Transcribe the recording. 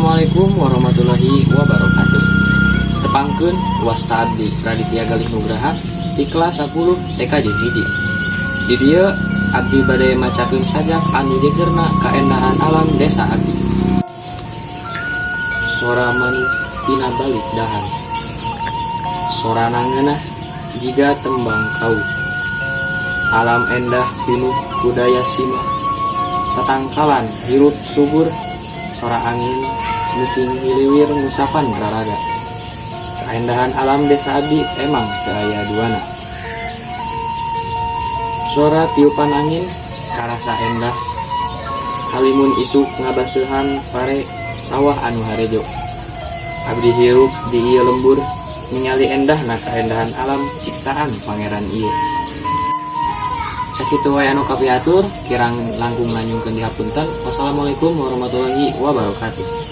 Assalamualaikum warahmatullahi wabarakatuh. Tepangkeun, wasta abdi Raditya Galih Nugraha di kelas 10 TKJ 1. Di dieu abdi bade macakeun sajak anu jegerna kaendahan alam desa abdi. Sora manuk tina balik dahan. Sorana ngeunah jiga tembang kauh. Alam endah pinuh ku daya sima. Tatangkalan hirup subur, sora angin nu sing hiliwir ngusapan raraga. Kaendahan alam desa abdi emang teu aya duana. Sora tiupan angin karasa endah. Halimun isuk ngabaseuhan pare sawah anu harejo. Abdi hirup di ieu lembur ningali endahna kaendahan alam ciptaan Pangeran ieu. Sakitu wae anu kapihatur, kirang langkung nganyuhunkeun dihapunten. Wassalamualaikum warahmatullahi wabarakatuh.